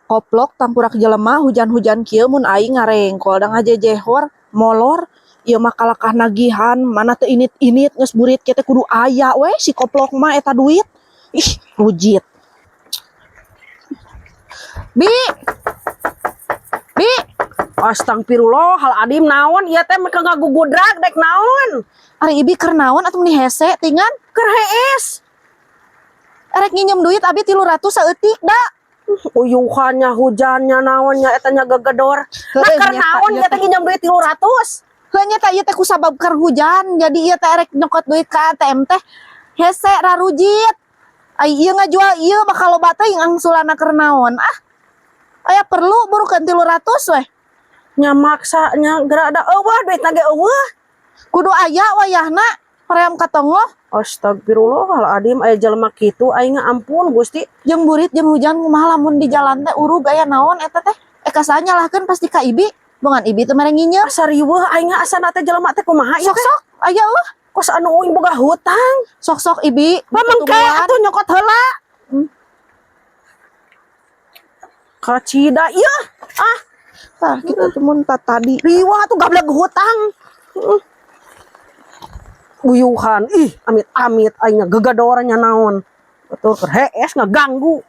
Koplok tangkurak jelema hujan-hujan kieu mun aing ngarengkol da ngajejehor molor. Ieu mah kalakah nagihan mana teu init-init, geus burit kieu teh kudu aya we si koplok mah eta duit. Ih, rujit. Bi, Bi. Astagfirullahaladzim, naon ieu teh, mereka ngagugudrag dek naon? Ari Ibi keur naon atuh, meni hese tingan? Keur hees. Erek nginjem duit abi 300 saeutik da. Uyuhannya, hujannya, naonnya eta nya gegedor. Nah, Heueuh, keur nyata, naon ieu ieu teh nginjem duit 300? Heuh, nya teh ieu teh kusabab keur hujan, jadi ieu teh erek nyokot duit ka ATM teh hese, rarujit. Ai ieu ngajual ieu bakal loba teuing angsulanna, keur naon ah. Aya perlu burukeun 300 weh. Nya maksa nya geura da euweuh duit ge euweuh. Kudu aya wayahna hoream ka tonggoh. Astagfirullahaladzim, aya jelema kitu aing, ampun Gusti. Jeung burit jeung hujan, kumaha lamun di jalan teh urug aya naon eta teh? Eh, ka saha nyalahkeun? Pasti ka Ibi. Bongan Ibi teh mere nginjem. Asa riweuh aing, asana teh jelema teh kumaha ieu teh? Sok-sok aya euweuh. Kos anu uing boga hutang. Sok-sok Ibi. Pamengke ketemuan. Atuh nyokot heula. Kacida ieu ah. Tah kitu teh mun tadi. Riweuh atuh gableg hutang. Uyuhan, ih, amit-amit aing gegadornya naon. Betul keur hees ngaganggu.